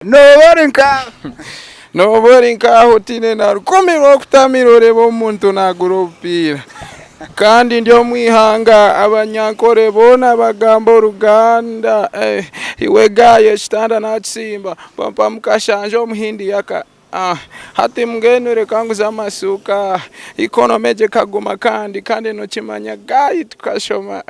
Nooba ori nka. Nooba ori nk'aho otaine na rukumi rw'okutamira oreeba omuntu naagura obupiira. Kandi ndi omu ihanga abanyankore boona bagamba oruganda. Eh, iwe gaayo ekitanda naakisimba, pampa mukashanja omuhindi yaka. Ah, hati mbwenu reka nguze amasuuka, economy egyo ekaguma kandi kandi nokimanya guy tukashoma.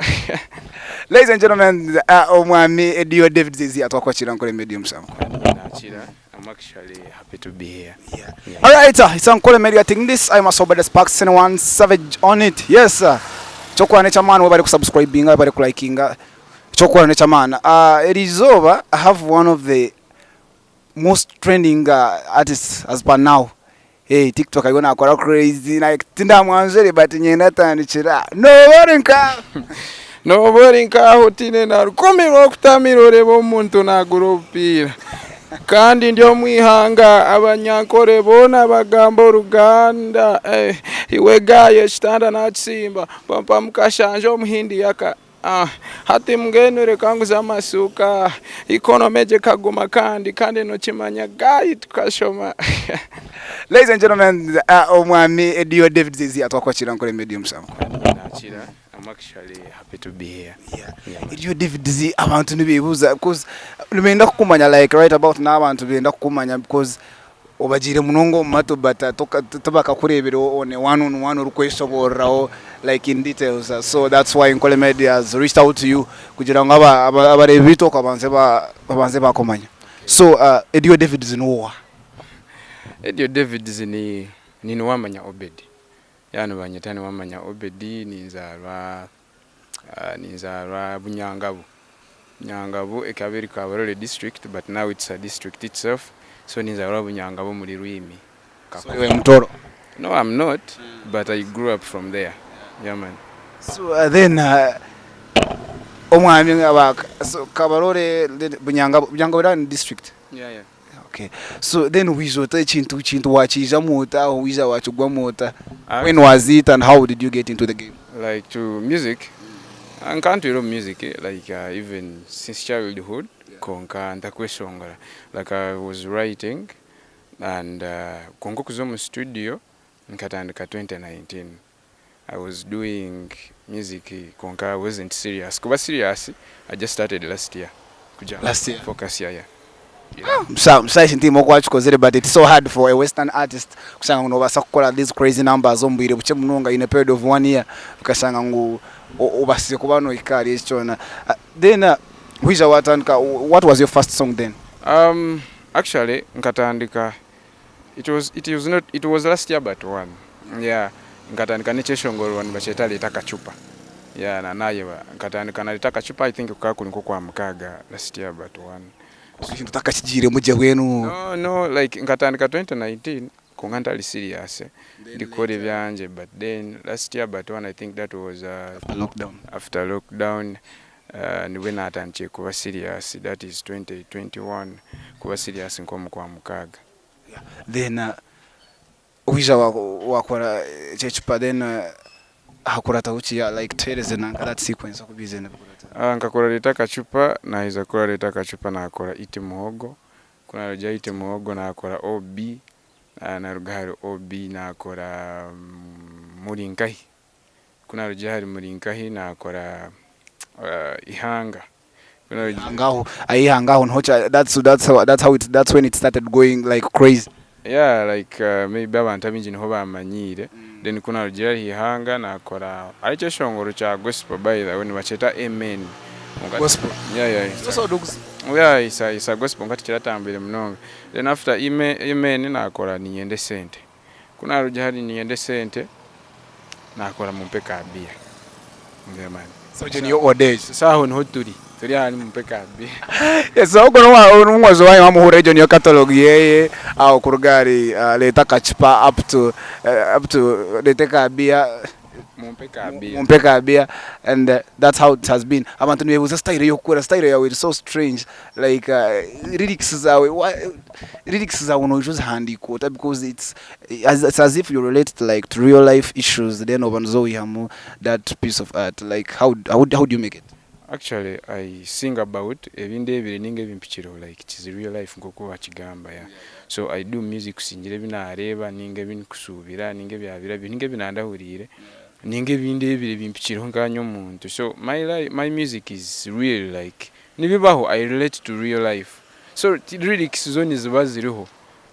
Ladies and gentlemen, omwami Edio David Zizi atwakwakira Ankole Media omusango. Nakira, I'm actually happy to be here. Yeah. All right, it's Ankole Media thing this. I'm Asoba the Sparks and one savage on it. Yes. Kyokora nekyamaani webale kusubscribinga webale kulikinga kyokora nekyamaani. Erizooba I have one of the most trending artists as per now hey tiktok ariyo nakora crazy like tindamwanjure but nyenda atandikira nooba ori nka Nooba ori nk'aho otaine na rukumi rw'okutamira oreeba omuntu naagura obupiira. Kandi ndi omu ihanga abanyankore boona bagamba oruganda. Eh, iwe gaayo ekitanda naakisimba, pampa mukashanja omuhindi yaka. Ah, hati mbwenu reka nguze amasuuka, economy egyo ekaguma kandi kandi nokimanya guy tukashoma. Ladies and gentlemen, omwami Edio David Zizi atwakwakira Ankole Media omusango. Nakira, I'm actually happy to be here. Yeah. Yeah. Edio David Z abantu nibebuuza because nibenda kukumanya like right about now abantu benda kukumanya because Obagiire munonga omu matu but tibakakureebire on a one on one orikweshoboororaho like in details so that's why Nkole Media has reached out to you kugira ngu abareebi baitu okwo babanze bakumanya. So Edio Davids n'oha? Edio Davids ni Niwamanya Obed. Yeah nibanyeta Niwamanya Obed ninzaarwa ninzaarwa Bunyangabu. Bunyangabu ekaba eri Kabarole district but now it's a district itself so ninzaarwa Bunyangabu omuri Rwimi. So iwe Mutooro? No I'm not but I grew up from there yeah man. So then omwami aba so Kabarole then Bunyangabu, Bunyangabu era ni district? Yeah yeah. Okay. So then waija ota ekintu ekintu wakiijamu ota aho waija wakigwamu ota? When was it and how did you get into the game? Like to music, nka ntwire omu music like even since childhood kwonka ntakweshongora like I was writing and kwonka okuza omu studio nkatandika 2019. I was doing music kwonka I wasn't serious kuba serious I just started last year kugira Last year? focus yeah yeah. Musa eki ntihaine oku wakikozire but it's so hard for a western artist kushanga ngu nobaasa kukora these crazy numbers omu bwire bukye munonga in a period of one year okashanga ngu obaasize kuba nohika ahari eki kyona. Then waija watandika what was your first song then? Actually nkatandika It was it was not it was last year but one yeah nkatandika n'ekyeshongoro nibakyeta leeta akacupa yeah na nayeba nkatandika na leeta akacupa I think kukaba kuri nk'okwamukaaga last year but one. Ekintu otakakigiiremu gye mbwenu? No no like nkatandika 2019 kwonka ntari serious ndikukora ebyangye but then last year but one I think that was After lockdown. after lockdown nibwe natandikire kuba serious that is 2021 kuba serious nk'omu kwamukaaga. Then waija wakora ekyecupa then hakurataho ki like tuhereze nanka that sequence oku biizire nibikuratana. Nkakora leeta akacupa naheza kukora leeta akacupa nakora iti muhogo ku naruga aha iti muhogo nakora OB naruga ahari OB nakora murinkahi ku naruga ahari murinkahi nakora ihanga. Ihanga aho, ihanga aho niho that's that's that's how it that's when it started going like crazy. Yeah like maybe abantu abaingi niho bamanyiire then ku narugiire aha ihanga nakora hariho ekyeshongoro kya gospel by the way nibakyeta amen. Gospel? Yeah yeah. Yeah it's a, it's a gospel kwonka tikiratambwire munonga. Then after amen nakora niinyenda esente. Ku naaruga ahari niinyenda esente, naakora mumpe ka beer. Yeah man. So egyo niyo order egyo. So aho niho turi, turi ahari mumpe ka beer. Yes, ogwo n'omwojo wanyu wamuhurira egyo niyo catalogue yeye aho kuruga ahari reeta akacupa up to up to reeta ka beer. Mumpe ka beer. Mumpe ka beer and that's how it has been. Abantu nibebuuza style ey'okukora, style yaawe eri so strange like lyrics zaawe lyrics zaawe noija ozihandiika ota because it's it's as if you relate to like to real life issues then oba nizo oihamu that piece of art like how how how do you make it? Actually I sing about ebi ndeebire ninga ebimpikireho like it is real life nk'oku wakigamba yeah. So I do music kusingira ebi naareeba ninga ebi ndikushuubira ninga ebyabire ninga ebi nandahuriire ninga ebi ndeebire bimpikireho nkaanye omuntu so my life my music is real like nibibaho I relate to real life so lyrics zo niziba ziriho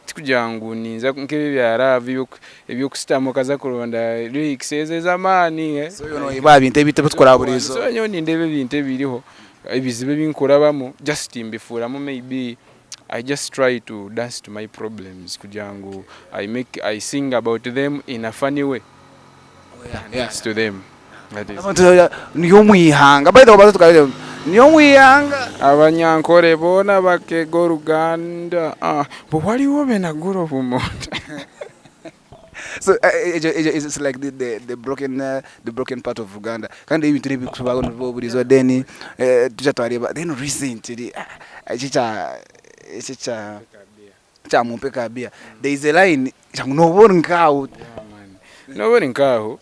Tikugira ngu ninza nk'ebi ebya love eby'okusitama okaza kuronda lyrics ezo ez'amaani. So iwe noreeba aha bintu ebi turikureeba buri izooba. So nyowe nindeeba ebintu ebiriho, ebizibu ebi nkurabamu just mbifuuramu maybe I just try to dance to my problems kugira ngu I make I sing about them in a funny way and dance to them. That is. Abantu ni omu ihanga by the way tukareba ni omu ihanga. Abanyankore boona bakeega oruganda ah, mbu waliwo benagura obumonde. So ekyo ekyo it's like the the the broken the broken part of Uganda kandi ebintu nebikubaho nibibaho buri izooba then twija twareeba then recently eki ekya eki ekya kya mumpe ka beer there is a line ngu nooba ori nkaaho. Nooba ori nkaaho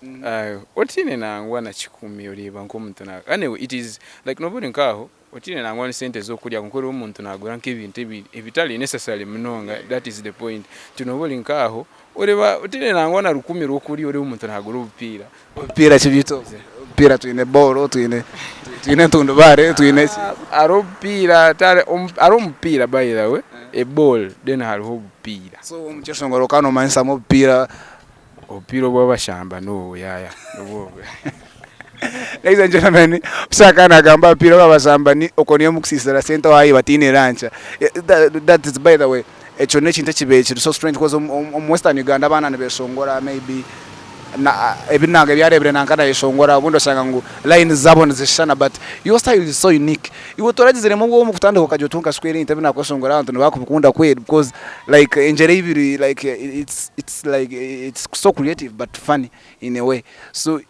otiine nangwa na kikumi oreeba nk'omuntu na anyway it is like nooba ori nkaaho otiine nangwa n'esente z'okurya kwonka oreeba omuntu naagura nk'ebintu ebitari necessary munonga that is the point nti nooba ori nkaaho oreeba otiine nangwa na rukumi rw'okurya oreeba omuntu naagura obupiira. Obupiira ki beitu obwo? Obupiira twine ball, twine twine entundubaare, twine ki? Hariho obupiira hariho omupiira by the way, a ball then hariho obupiira. So omu kyeshongoro okaba nomanyisamu obupiira? Obupiira obw'abashamba n'obu yaaya nibwo obwo. Ladies and gentlemen, omushaija akaba nagamba aha bupiira obw'abashambani okwo niyo mukusiisira sente owaayi bataine lunch. That is by the way. Ekyo n'ekintu ekibaire kiri so strange coz omu western Uganda abaana nibeshongora maybe na ebi nanga ebi areebire nanka nayeshongora obundi oshanga ngu lines zaabo nizishushana but your style is so unique. Iwe toragiziremu obwoba omu kutandika okagira oti kwonka shi kweri ebintu ebi naakweshongora abantu nibakubikunda kweri because like engyera ibiri like it's it's like it's so creative but funny in a way so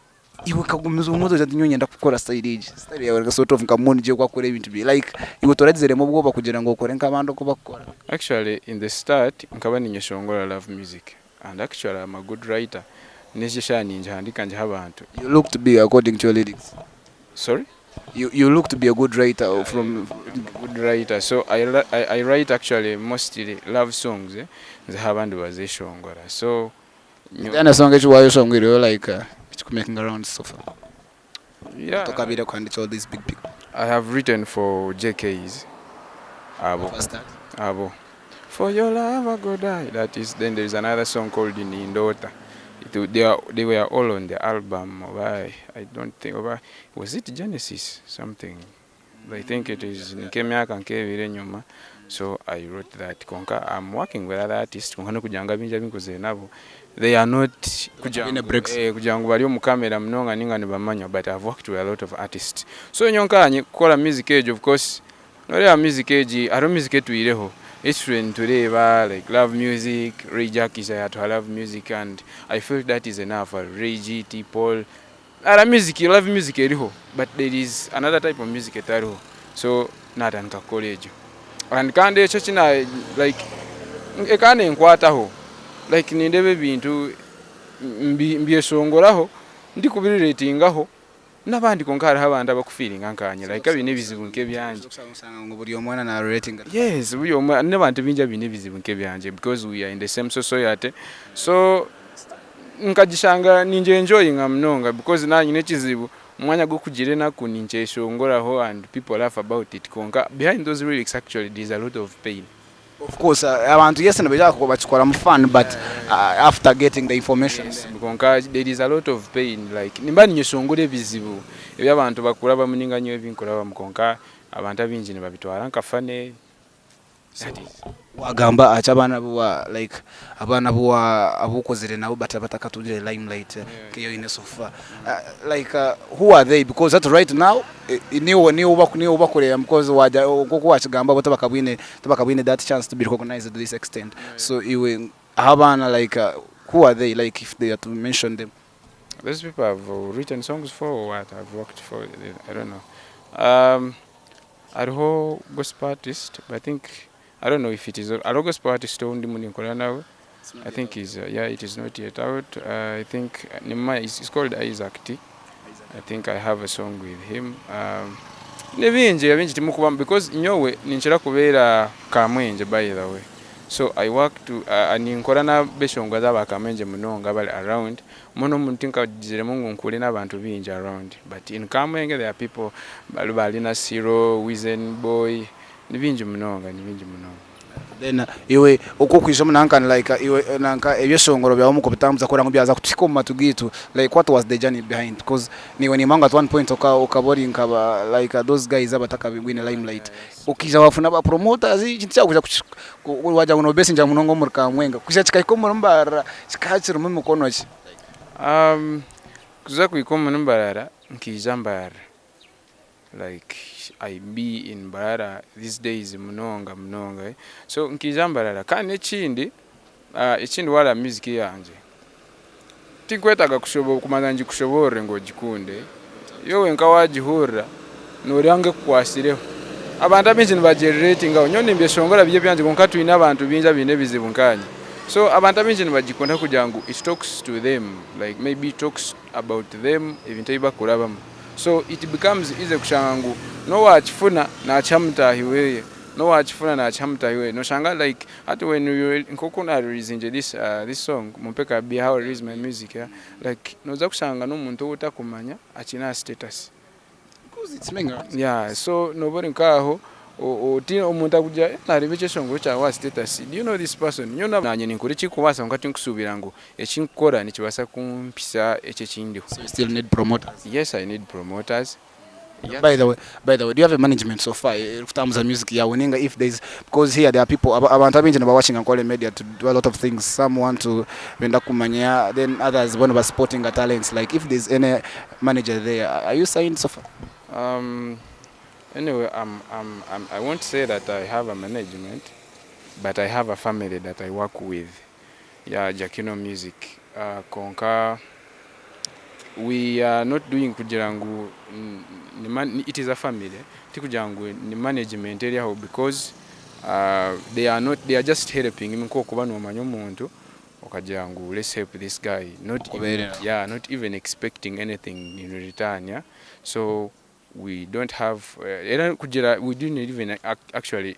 Iwe okagumiza omu ogira oti nyowe niinyenda kukora style egi, style yaawe eri sort of nka Moon J oku akukora ebintu bye like iwe toragiziremu obwoba kugira ngu okore nk'abandi oku bakukora? Actually in the start nkaba ninyeshongora love music and actually am a good writer n'egi eshaaha ningihandiika ngiha abantu. You look to be according to your lyrics. Sorry? You look to be a good writer from. I'm a good writer so I write actually mostly love songs nziha abandi bazeshongora so Then a song eki wayeshongwireho like ekikumakinga rounds so far? Yeah. Tokabaire kuhandikira all these big people. I have written for JKs abo What's that? abo For your love I go die that is then there is another song called Nindoota it, they, are, they were all on the album oba I don't think oba was it Genesis something I think it is nk'emyaka nk'ebiri enyuma so I wrote that kwonka I'm working with other artists kwonka n'okugira ngu abaingi abu nkozire nabo they are not kugira Baine ngu breaks. kugira ngu bari omu camera munonga ninga nibamanywa but I've worked with a lot of artists so nyowe nkanye kukora music egyo of course noreeba music egi hariho music etwireho itwe nitureeba like love music Ray Jack is yatuha love music and I feel that is enough Ray G, T Paul Hariho music, love music eriho but there is another type of music etariho so natandika kukora egyo and kandi ekyo eki like ekaba nenkwataho like nindeeba ebintu mbyeshongoraho ndikubiriretingaho n'abandi kwonka hariho abandi abakufiiringa nkanye like abaine ebizibu nk'ebyangye. Yes buri omwe n'abantu baingi abaine ebizibu nk'ebyangye because we are in the same society so Nkagishanga ningyenjoyinga munonga because naaba nyine ekizibu, omu mwanya gw'okugira enaku ninkyeshongoraho and people laugh about it kwonka behind those lyrics actually there is a lot of pain. Of course abantu yes nibaija bakikoramu fun but after getting the information Yes kwonka there is a lot of pain like nimba ninyeshongora ebizibu ebi abantu bakurabamu ninga nyowe ebi nkurabamu kwonka abantu abaingi nibabitwara nka funny. Wagamba aha ky'abaana abu wa like abaana abu wa abu okozire nabo but abatakatungire limelight nk'ei oine so far like who are they because hati right now niiwe niiwe niiwe obakureeba because wagira nk'oku wakigamba bo tibakabwine tibakabwine that chance to be recognized to this extent so iwe aho abaana like who are they like if they are to mention them? Those people I've written songs for or what I've worked for I don't know Hariho gospel artist I think I don't know if it is hariho gospel artist ou ndimu ninkora nawe I think is yeah it is not yet out I think nimumanya he's called Isaac T I think I have a song with him. Ni bingi abingi timukuba because nyowe ninkira kubeera Kamwengye by the way so I work to ninkora n'abeshongozi aba Kamwengye munonga abari around mbwenu omuntu tinkagiziremu ngu nkure n'abantu bingi around but in Kamwengye there are people bari ba Lina Siro, Wizen Boy ni bingi munonga ni bingi munonga. Then iwe oku okwija omu nanka like iwe nanka ebyeshongoro byawe omu kubitambuza kureba ngu byaza kutuhika omu matu gaitu like what was the journey behind coz naiwe nimanya ngu at one point okaba ori nka ba like those guys abatakabwine limelight okaija wafuna ba promoters ekintu kyawe kwija wagira ngu nobesingira munonga omuri Kamwenga kwija kikahika omuri Mbarara kikaba kirimu mikono ki? Kuza kuhika omuri Mbarara nkaija Mbarara like I be in Mbarara these days munonga munonga so nkaija Mbarara kandi n'ekindi ekindi wareeba music yangye tinkwetaaga kubanza ngikushoboorore ngu ogikunde iwe wenka wagihurira noreeba ngu ekukwatsireho abantu abaingi nibagireretingaho nyowe nimbeshongora biri ebyangye kwonka twine abantu baingi abaine ebizibu nkanye so abantu abaingi nibagikunda kugira ngu it talks to them like maybe it talks about them ebintu ebi bakurabamu. So it becomes easy kushanga ngu n'owakifuna nakiha mutaahi weye, n'owakifuna nakiha mutaahi weye. Noshanga like hati when you nk'oku na releasingire this this song mumpe ka beer how I release my music yeah like noza kushanga n'omuntu ou otakumanya akiine aha status. Because it's making rounds. Yeah so noba ori nk'aho otiine omuntu akugira eh nareeba ekyeshongoro kyawe aha status do you know this person? Nyowe nanye ninkora ekirikubaasa kwonka tinkusuubira ngu Eki nkukora nikibaasa kumpitsya eki ekindiho. So you still need promoters? Yes I need promoters. Yeah. By the way, by the way, do you have a management so far erikutambuza music yawe ninga if there is because here there are people abantu abaingi niba watching Ankole Media to do a lot of things some want to benda kumanya then others bona ba supporting talents like if there's any manager there are you signed so far? Anyway I'm, I'm, I'm, I won't say that I have a management but I have a family that I work with. Ya Jakino Music kwonka we are not doing kugira ngu it is a family tikugira ngu ni management eri aho because they are not they are just helping me nk'okuba nomanya omuntu okagira ngu let's help this guy not even, yeah, not even expecting anything in return, yeah? So we don't have era kugira we didn't even actually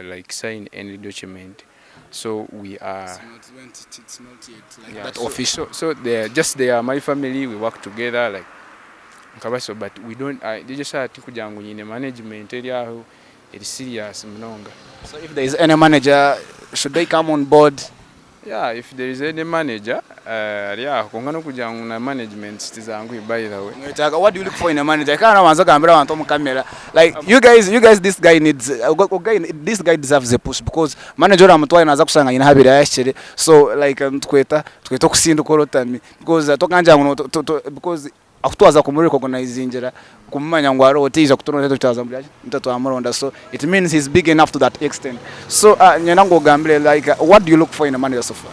like sign any document so we are It's not, it's not yet like yeah, that so, official. So they are just they are my family, we work together like nkabaso but we don't they just ati kugira ngu nyine management eri aho eri serious munonga. So if there is any manager, should they come on board? Yeah, if there is any manager ari aho kwonka nokugira ngu na management tizanguhi by the way. Mwetaaga what do you look for in a manager? Kana nabanza ogambire abantu omu camera like you guys you guys this guy needs guy, this guy deserves a push because manager oramutware naza kushanga nyine ahabire yahikire so like nitweta tweta okusinduka orotami because tokangira ngu because Ahu twaza kumu recognizingira kumumanya ngu hariho taija kuturonda itwe twaza muri itwe twamuronda so it means he's big enough to that extent so nyenda ngu ogambire like what do you look for in a manager so far?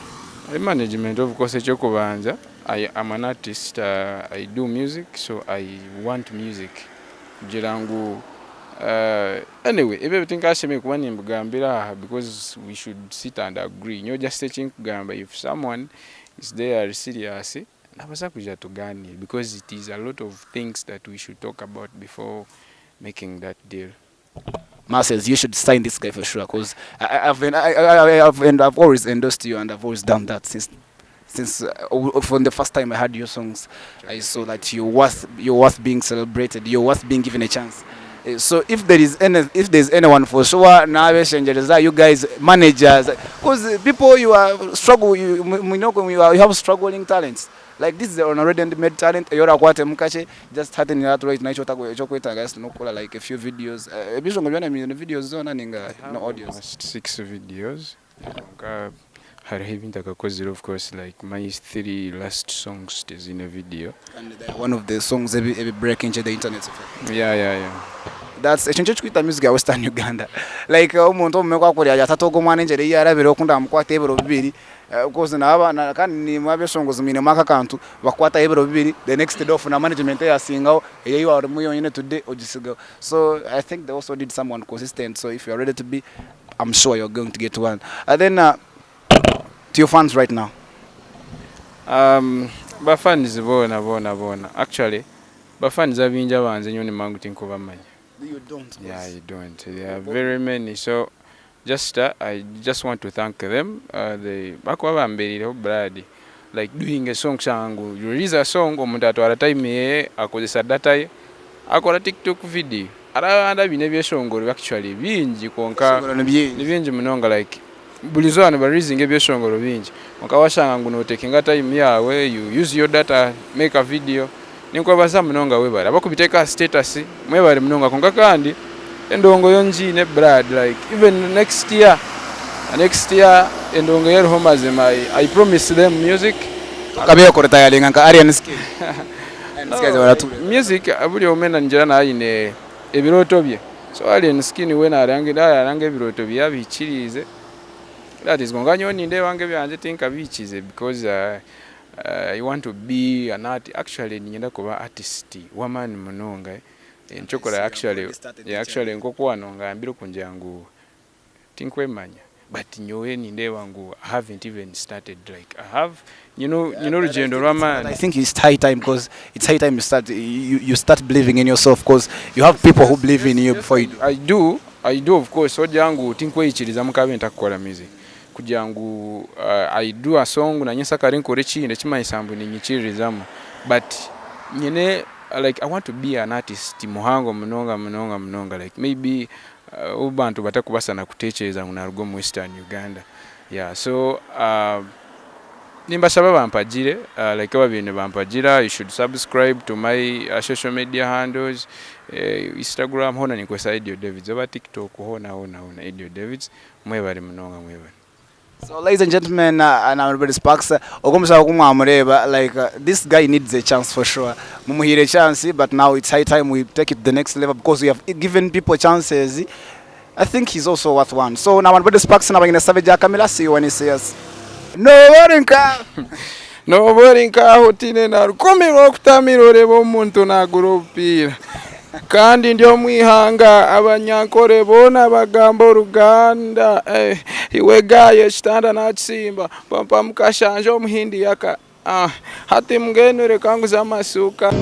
I management of course ekyokubanza I am an artist I do music so I want music kugira ngu anyway ebyo tinkashemereire kuba nimbigambira aha because we should sit and agree nyowe just ekinkugamba if someone is there ari serious Nabaasa kwija tugaaniire because it is a lot of things that we should talk about before making that deal. Masses, you should sign this guy for sure cause I've, I, I've, and I've always endorsed you and I've always done that since since from the first time I heard your songs I saw that you're worth you're worth being celebrated you're worth being given a chance So if there is any if there is anyone for sure nabeshengyereza you guys managers cause people you are struggle you mwine you, are, you have struggling talents like this is an already made talent eyo orakwatemu kakye just haten that right now ekyokwetaaga just nokukora like a few videos ebishongo byona ni videos zona ninga no audios. Almost 6 videos kwonka hariho ebi ntakakozire of course like my 3 last songs tiziine video. And they are one of the songs ebi ebi breaking the internet so far. Yeah yeah yeah. That's ekyo nikyo kikwita music ya western Uganda like omuntu obumwe ku akureba agira ati hati ogu omwana engyera ei yarabire oku ndamukwata ebiro bibiri coz naba na kandi naimwe abeshongozi mwinemu ako akantu bakukwataho ebiro bibiri the next day ofuna management eyasingaho ei warimu yonyine today ogisigaho so I think they also need someone consistent so if you are ready to be I'm sure you're going to get one and then to your fans right now. Ba fans boona boona boona actually ba fans abaingi abanze nyowe nimanya ngu tinkubamanya. You don't. Yeah, I don't. There are very many. So just I just want to thank them. They bakuba bamberireho blood. Like doing a song kushanga ngu you release a song omuntu atwara time ye akozesa data ye akora TikTok video. Hariho abandi abaine ebyeshongoro actually bingi kwonka Ebyeshongoro ni bingi. ni bingi munonga like buri izooba niba releasinga ebyeshongoro bingi kwonka washanga ngu notekinga time yaawe you use your data make a video ninkwebaza munonga webare abakubiteeka aha status mwebare munonga kwonka kandi endongo yo ngiine blood like even next year next year endongo yo eriho mazima I promise them music. Tokabeho kuritayaringa nka Alien Skin. Alien Skin no, music buri omwe ningira naaba aine ebirooto bye so Alien Skin we naranga ebirooto bye abihikiriize that is kwonka nyowe nindeeba ngu ebyangye tinkabihikiize because I want to be an art actually niinyenda kuba artist w'amaani munonga nikyo okora actually actually nk'oku waanongambire okungira ngu tinkwemanya but nyowe nindeeba ngu I haven't even started like I have nyine nyine orugyendo rw'amaani. I think it's high time because it's high time you start you, you start believing in yourself because you have people who believe in you before you do. I do, I do of course ogira ngu tinkweyikirizamu nkabe ntakukora music kugira ngu I do a song nanye nsakare nkore ekindi ekimanyisa ngu ninyikiririzamu but nyine like I want to be an artist muhango munonga munonga munonga like maybe obu bantu batakubaasa na kutekyereza ngu naruga omu western Uganda yeah so nimbashaba bampagire like ababaire nibampagira you should subscribe to my social media handles Instagram hoona ninkozesa Edio Davids oba TikTok hoona hoona hoona Edio Davids mwebare munonga mwebare. So ladies and gentlemen uh, na Robert Sparks ogwo omusawo ku mwamureeba like this guy needs a chance for sure mumuhaire chance but now it's high time we take it to the next level because we have given people chances I think he's also worth one so na Robert Sparks na banyina Savage Akamila see you when you see us nooba ori nka Nooba ori nk'aho otaine na rukumi rw'okutamira oreeba omuntu naagura obupiira. Kandi ndi omu ihanga Abanyankore boona bagamba Oruganda. Eh, iwe gaayi ekitanda naakisimba, mpampa mukashanja Omuhindi yaka ah, hati mbwenu reka nguze amasuuka.